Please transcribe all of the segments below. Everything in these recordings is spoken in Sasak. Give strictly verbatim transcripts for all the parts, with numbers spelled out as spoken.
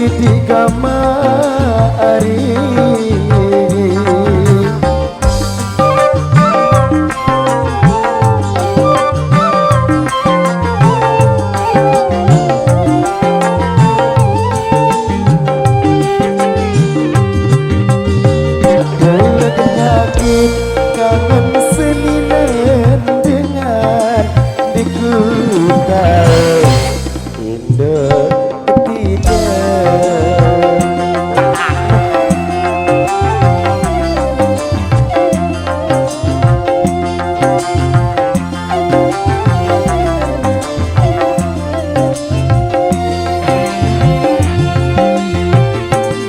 Di kamari. Kangen seni dengan di kutai Indo tidak.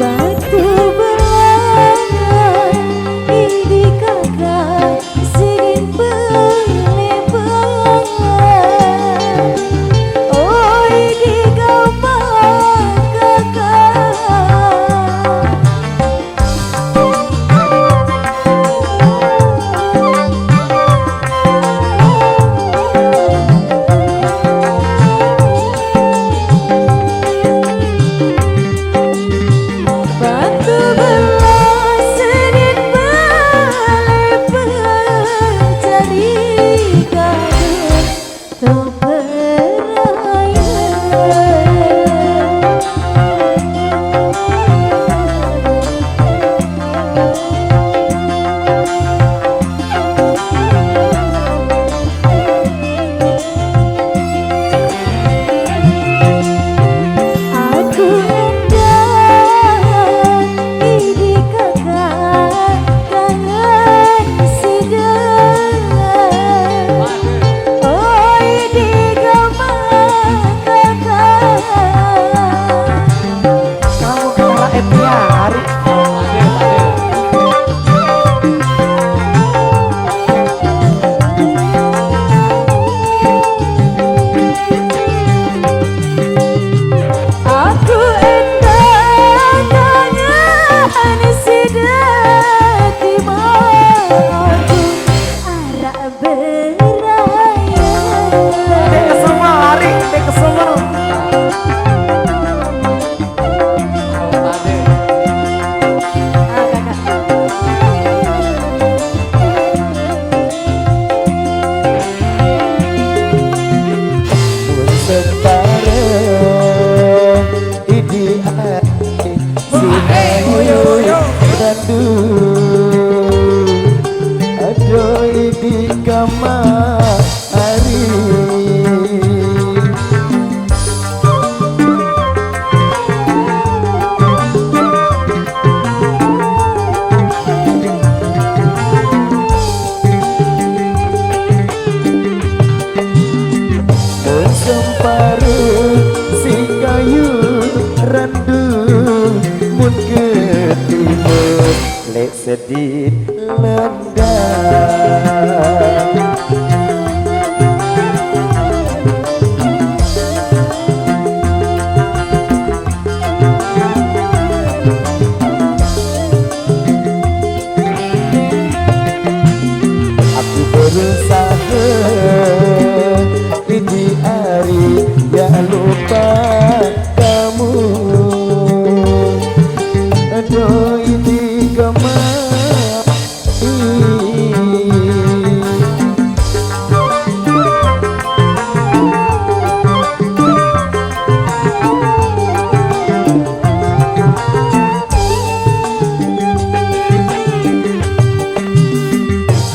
Batu belah ini kakak. Sidin beuleubeuh, oi, di gampang kakak. Batu belah sidin beuleubeuh, cari gaduh teu beuraya. Aku endang idi kakak kangen sida. Oi, di gampang kakak. Kamu kepala Epiari. Aku endang kangen sida di mata. Arak beuraya. Dek Kesuma lari, Dek Kesuma. Mun separuh idi ati si hayuy randu. Aduh, idi kamari. Mun semparuh si kayu randu, mun ketimbul lek sedih lenda. Aku berusaha ini hari ya lupa kamu. Aduh, ini kamari.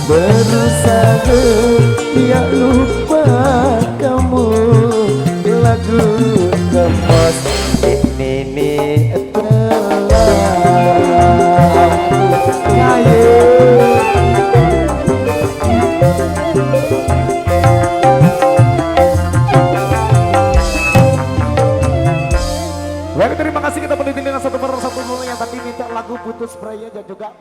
Berusaha ya lupa kamu, lagu kemas ini nih. Baik, terima kasih, kita menutup dengan satu persatu dulu yang tadi minta lagu Putus Peraya dan juga